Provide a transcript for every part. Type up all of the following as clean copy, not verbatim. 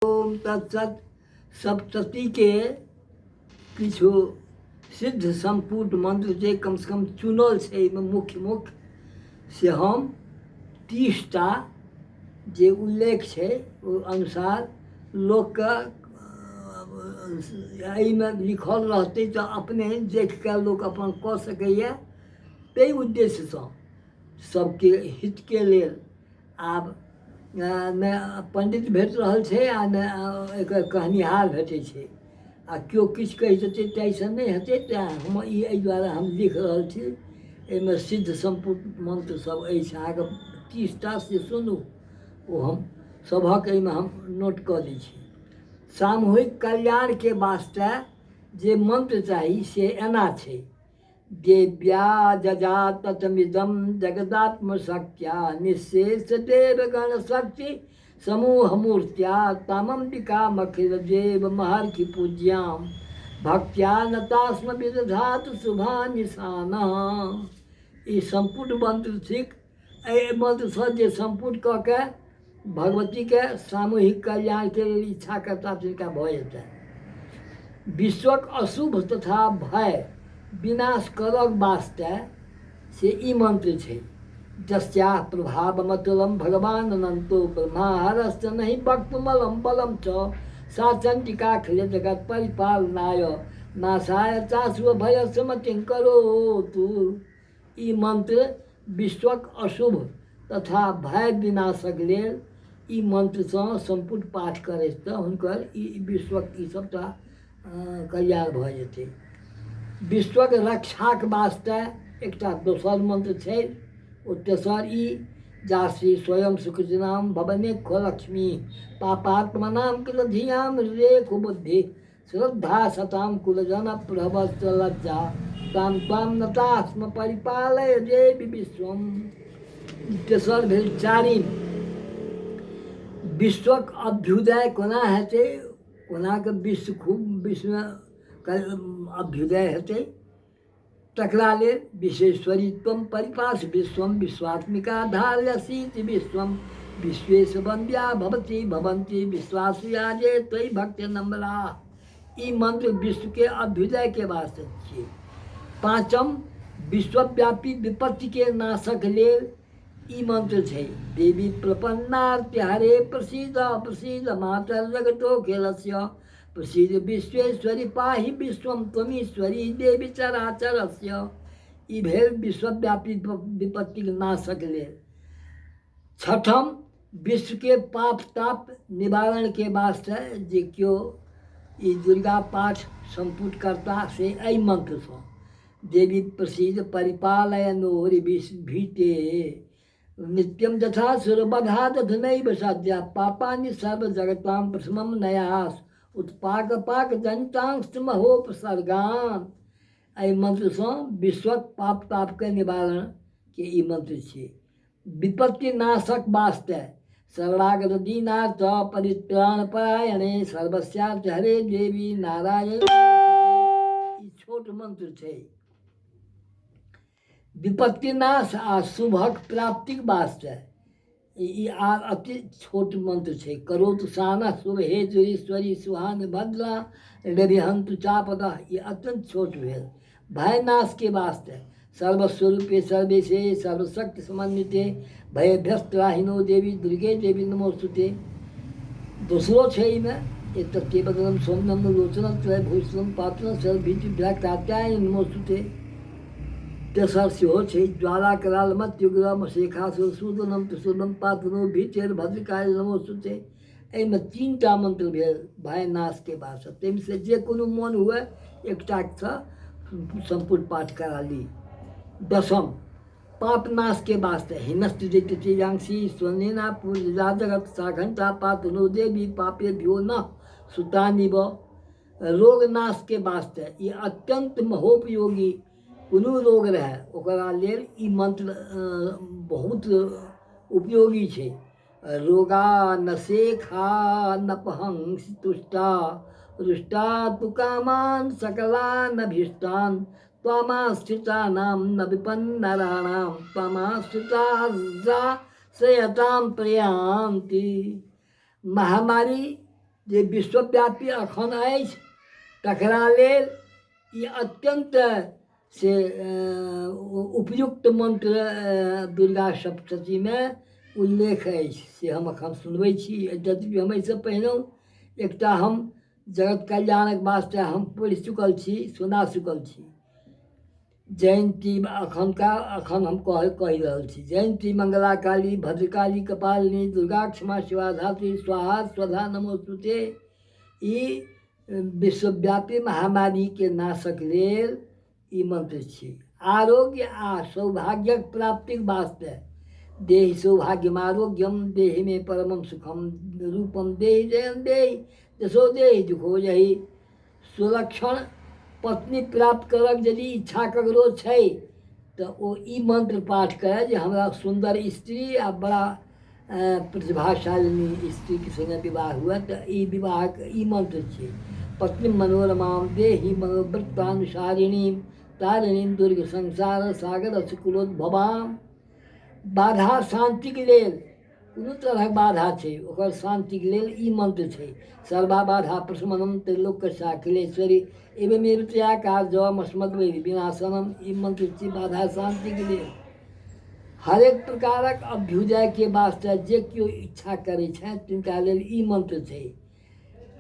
ओम तत्सत सप्तशतीके किछु सिद्ध सम्पुट मन्त्र जे कमसँ कम चुनल छै एहिमे मुख्य मुख्य से हम 30टा जे उल्लेख छै ओहि अनुसार लोकके एहिमे लिखल रहतै तऽ अपने देखिकऽ लोक अपन कऽ सकैए। ताहि उद्देश्यसँ सबके हितके लेल आब ने पण्डित भेट रहल छै आ ने एकर कहनिहार भेटै छै आ केओ किछु कहि देतै ताहिसँ नहि हेतै। तेँ हम ई एहि दुआरे हम लिख रहल छी। एहिमे सिद्ध सम्पूर्ण मन्त्र सब अछि अहाँके 30टा, से सुनू। ओ हम सभक एहिमे हम नोट कऽ दै छी। सामूहिक कल्याणके वास्ते जे मन्त्र चाही से एना छै। देव्या जजाततमिदं जगदात्मशक्त्या निःशेष देवगण शक्ति समूहमूर्त्या तामम्बिकामखिल देव महर्षि पूज्यां भक्त्या नतास्म विदधातु शुभानिशानः। ई सम्पुट मन्त्र थिक। एहि मन्त्रसँ जे सम्पुट कऽ के भगवतीके सामूहिक कल्याणके लेल इच्छा करता तिनका भऽ जेतनि। विश्वक अशुभ तथा भय विनाश करक वास्ते से ई मन्त्र छै। जस्या प्रभाव मतुलम भगवान अनंतो ब्रह्मा हरश्च नहि वक्तुमलम बलम च सा चंडिकाखिल जगत परिपालनाय नाशाय चाशुभ भय समतिं करोतु। ई मन्त्र विश्वक अशुभ तथा भय विनाशक लेल ई मन्त्रसँ सम्पुट पाठ करथि तऽ हुनकर ई विश्वक ई सभटा कल्याण भऽ जेतै। विश्वक रक्षाक वास्ते एकटा दोसर मन्त्र छै, ओ तेसर ई जासि स्वयं सुकृतिनाम भवने लक्ष्मी पापात्मनाम किल धियाम रेख बुद्धि श्रद्धा सताम कुलजन प्रभवस्त लज्जा ताम ताम नतास्म परिपालय देवी विश्वम। तेसर भेल चारिम, विश्वक अभ्युदय कोना हेतै, कोना कऽ विश्व खूब विश्वमे अभ्युदय हेतै तकरा लेल विश्वेश्वरीत्वम परिपास विश्वम विश्वात्मिका धारयसीति विश्वम विश्वेश वन्द्या भवती भवन्ति विश्वासिया जे त्वयि भक्ति नम्रा। ई मंत्र विश्व के अभ्युदय के वास्ते छियै। पाँचम, विश्वव्यापी विपत्ति के नाशक लेल ई मंत्र छै। देवी प्रपन्नार्ति हरे प्रसीद प्रसीद मातर जगतो खेलस्य प्रसीद विश्वेश्वरी पाहि विश्वम त्वमीश्वरी देवी चराचरस्य। ई भेल विश्वव्यापी विपत्तिक नाशक लेल। छठम, विश्वके पाप ताप निवारणके वास्ते जे केओ ई दुर्गा पाठ सम्पुट करता से एहि मन्त्रसँ देवी प्रसीद परिपालय नोहरि भीते नित्यम यथा सुरबधादधनैव साध्या पापानि सर्व जगतां प्रथमं नयास उत्पाक पाक जनितांश्च महोपसर्गान। एहि मन्त्रसँ विश्वक पाप तापके निवारणके ई मन्त्र छियै। विपत्ति नाशक वास्ते सर्वागत दीनार्थ परित्राण परायणे सर्वस्यार्थ हरे देवी नारायण, ई छोट मन्त्र छै। विपत्तिनाश आ शुभक प्राप्तिक वास्ते ई आर अति छोट मन्त्र छै। करोतु सानः शुभ हे जुरीश्वरी सुहान भद्रा रविहन्तु चापदः, ई अत्यन्त छोट भेल। भयनाशके वास्ते सर्वस्वरूपे सर्वेशे सर्वशक्ति समन्विते भयभ्यस्त्राहिनो देवी दुर्गे देवी नमोस्तुते। दोसरो छै एहिमे एतत्ते बदलम सौम्यम लोचनम त्रय भूषणम पात्रम सर्वभीतिभ्या कात्यायन नमोस्तुते। तेसर सेहो छै ज्वाला कराल मत्युग्रम शेखासुर सूदनम त्रिशूलम पातनो भीतेर भद्रकाल नमोस्तुते। एहिमे 3टा मन्त्र भेल भयनाशके वास्ते। ताहिमे से जे कोनो मन हुए एकटासँ सम्पूर्ण पाठ करा ली। दसम, पापनाशके वास्ते हिनस्त दैत्य तेजांसी स्वर्णेना पूजा जगत सा घंटा पातनो देवी पापेभ्यो न सुतानिव। रोगनाशके वास्ते ई अत्यन्त महोपयोगी, कोनो रोग रहए ओकरा लेल ई मन्त्र बहुत उपयोगी छै। रोगा न शेखा नपहंस तुष्टा रुष्टा तु कामान सकलान अभीष्टान त्वामाश्रितानां न विपन्नराणां त्वामाश्रिता श्रेयतां प्रयान्ति। महामारी जे विश्वव्यापी एखन अछि तकरा लेल ई अत्यन्त से उपयुक्त मन्त्र दुर्गा सप्तशतीमे उल्लेख अछि से हम एखन सुनबै छी। यद्यपि हम एहिसँ पहिनहुँ एकटा हम जगत कल्याणक वास्ते हम पढ़ि चुकल छी, सुना चुकल छी। जयन्ती एखनका एखन हम कहि रहल छी। जयन्ती मंगला काली भद्रकाली कपालिनी दुर्गा क्षमा शिवा धात्री स्वाहा स्वधा नमोस्तुते। ई विश्वव्यापी महामारीके नाशक लेल ई मन्त्र छी। आरोग्य आ सौभाग्यक प्राप्तिक वास्ते देहि सौभाग्यम आरोग्यम देहि मे परमम सुखम रूपम देहि जयम देहि जसो देहि दुखो जहि। सुलक्षण पत्नी प्राप्त करक यदि इच्छा ककरो छै तऽ ओ ई मन्त्र पाठ करय जे हमरा सुन्दर स्त्री आ बड़ा प्रतिभाशालिनी स्त्रीके सङ्गे विवाह हुए, तऽ ई विवाहक ई मन्त्र छियै। पत्नी मनोरमाम देहि मनोवृत्तानुसारिणीं तारिणीं दुर्ग संसार सागर कुलोद्भवाम। बाधा शान्तिके लेल कोनो तरहक बाधा छै ओकर शान्तिके लेल ई मन्त्र छै। सर्वा बाधा प्रशमनम त्रिलोक्य अखिलेश्वरी एवमेव त्वया कार्यमस्मद्वैरि विनाशनम। ई मन्त्र छी बाधा शान्तिके लेल। हरेक प्रकारक अभ्युदयके वास्ते जे केओ इच्छा करै छथि तिनका लेल ई मन्त्र छै।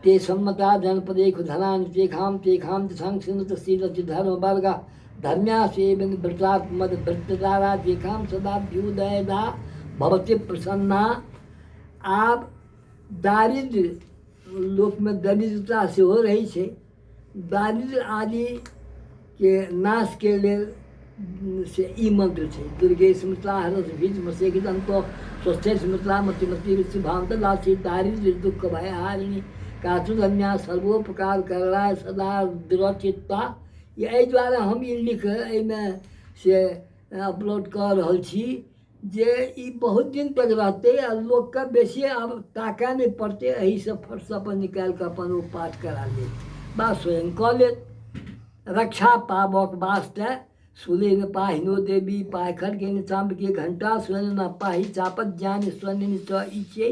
ते सम्मता जनपदेख धनानि तेखाम तेखाम संसिनत शीलति धर्म वर्ग धर्म्यासेवन व्रतात्मद व्रतदारा तेखाम सदाभ्युदयदा भवति प्रसन्ना। आब दारिद्र लोकमे दरिद्रता सेहो रहै छै, दारिद्र आदिके नाशके लेल से ई मन्त्र छै। दुर्गे स्मृता हरस भीष्म शेखितंतो स्वस्थ स्मृता मतिमति शुभांत लासी दारिद्र दुख भयहारिणी काचुधन्या सर्वोपकार करणाय सदा दृढ़चित्ता। एहि दुआरे हम ई लिख एहिमे से अपलोड कऽ रहल छी जे ई बहुत दिन तक रहतै आ लोकके बेसी आब ताकय नहि पड़तै, एहिसँ फटसँ अपन निकालि कऽ अपन ओ पाठ करा लेत वा स्वयं कऽ लेत। रक्षा पाबऽके वास्ते सुलेन पाहिनो देवी पाखर के चाम्बके घण्टा स्वयं न पाहि चापत ज्ञान स्वयं च। ई छियै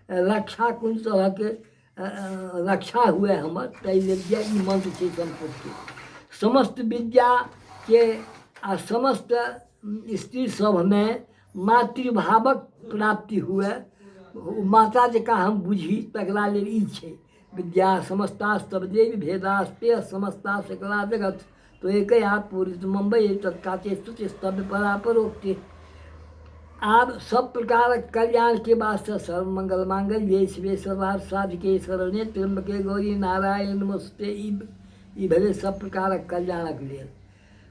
रक्षा, कोन तरहके रक्षा हुए हमर, ताहि लेल जे ई मन्त्र छै संस्कृतके। समस्त विद्याके आ समस्त स्त्री सभमे मातृभावक प्राप्ति हुए, माता जकाँ हम बुझी, तकरा लेल ई छै। विद्या समस्ता सब देवी भेदास्ते समस्ता सकला जगत तो एकया पूरित मुम्बई तत्काते स्तुति स्तब्ध परापरोक्ति। आब सब प्रकारक कल्याणके वास्ते सर्व मंगल मांगल्ये शिवे सर्वार्थ साधिके शरण्ये त्र्यंबके गौरी नारायण नमस्ते। ई भेलै सब प्रकारक कल्याणक लेल।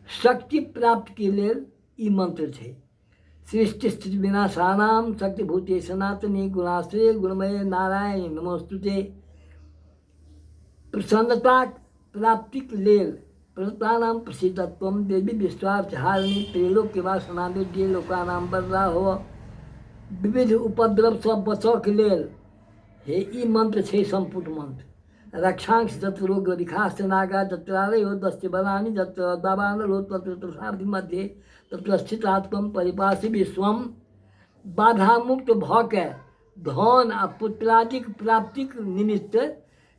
शक्ति प्राप्तिके लेल ई मन्त्र छै। सृष्टि स्थिति विनाशानाम शक्तिभूते सनातनी गुणाश्रय गुणमय नारायण नमोस्तुते। प्रसन्नता प्राप्तिक लेल प्रसन्नतानाम प्रसिद्धत्वम देवी विश्वार्थहारिणी त्रैलोक्य वासना विद्ये लोकानाम वरदा हो। विविध उपद्रवसँ बचऽके लेल हे ई मन्त्र छै सम्पुट मन्त्र। रक्षांश जत्र रोग विखास नागा जत्रालयो दस्य बलानि जत्र दावानलो तत्र तथाधि मध्ये तत्र स्थितात्मम परिपासि विश्वम। बाधामुक्त भऽ के धन आ पुत्रादिक प्राप्तिक निमित्त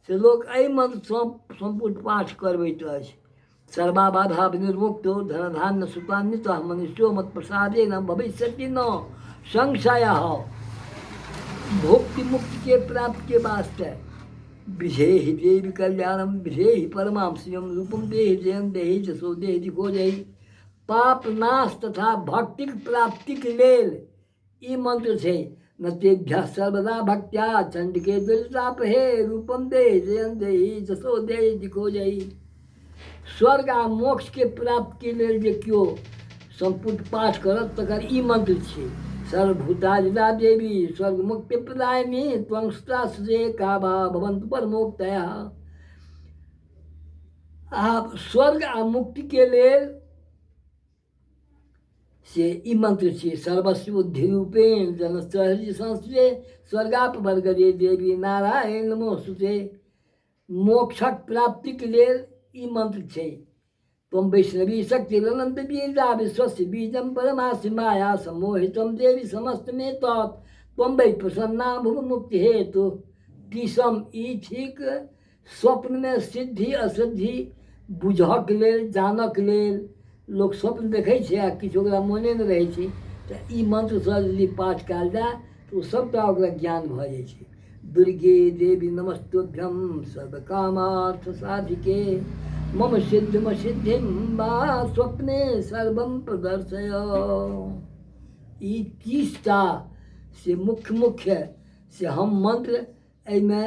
से लोक एहि मन्त्रसँ सम्पुट पाठ करबैत अछि। सर्वा बाधा विनिर्मुक्तो धनधान्य सुतान्वितः मनुष्यो मत प्रसादेन भविष्यति न संशयः। भुक्ति मुक्ति के प्राप्त के वास्ते विधेहि देवी कल्याणम विधेहि परमां श्रियं रूपम देहि जयं देहि जसो देहि दिखो जहि। पाप नाश तथा भक्तिक प्राप्तिक लेल ई मन्त्र छै। न तेभ्यः सर्वदा भक्त्या चण्डिके दुरिताप हे रूपम देहि जयं देहि जसो देहि दिखो जहि। स्वर्ग आ मोक्ष के प्राप्ति के लेल जे केओ सम्पुट पाठ करत तकर ई मन्त्र छै। सर्वभूताजिता देवी स्वर्ग मुक्ति प्रदायिनी त्वं सुता काबा भवन्तु परमोक्तयः। आब स्वर्ग आ मुक्ति के लेल से ई मन्त्र छियै। सर्वस्व बुद्धि रूपेण जनसहज संस्थे स्वर्गाप वर्गरे देवी नारायण नमोस्तुते। मोक्षक प्राप्तिक लेल ई मन्त्र छै। त्वं वैष्णवी शक्ति अनंत बीजा विश्वस्य बीजम परमासि माया सम्मोहितम देवी समस्त में तत् त्वं वै प्रसन्ना भुव मुक्ति हेतु। तीसम ई थिक स्वप्नमे सिद्धि असिद्धि बुझऽके लेल, जानऽके लेल। लोक स्वप्न देखै छै आ किछु ओकरा मोने नहि रहै छै, तऽ ई मन्त्रसँ यदि पाठ कयल जाय तऽ ओ सभटा ओकरा ज्ञान भऽ जाइ छै। दुर्गे देवी नमस्तुभ्यं सर्वकामार्थ साधिके मम सिद्धिम सिद्धिं वा स्वप्ने सर्वं प्रदर्शय। ई 30टा से मुख्य मुख्य से हम मन्त्र एहिमे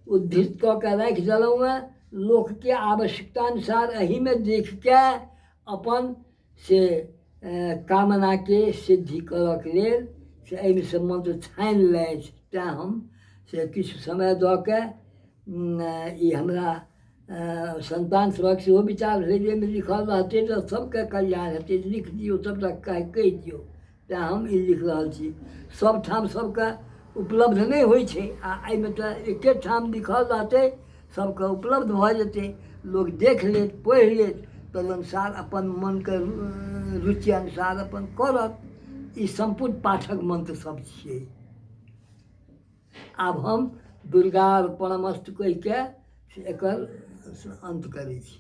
उद्धृत कऽ के राखि देलहुँ हेँ। लोकके आवश्यकतानुसार एहिमे देखिके अपन से कामनाके सिद्धि करऽके लेल से एहिमे से मन्त्र छानि लै। तेँ हम से किछु समय दऽ के ई हमरा सन्तान सभक सेहो विचार भेलै जे एहिमे लिखल रहतै तऽ सभके कल्याण हेतै, लिख दियौ, सभटा कहि दियौ। तेँ हम ई लिख रहल छी। सभठाम सभके उपलब्ध नहि होइ छै, आ एहिमे तऽ एके ठाम लिखल रहतै, सभके उपलब्ध भऽ जेतै, लोक देख लेत, पढ़ि लेत, तदनुसार अपन मनके रुचि अनुसार अपन करत। ई सम्पूर्ण पाठक मन्त्र सभ छियै। आब हम दुर्गार्पणमस्तु कहिके से एकर अन्त करै छी।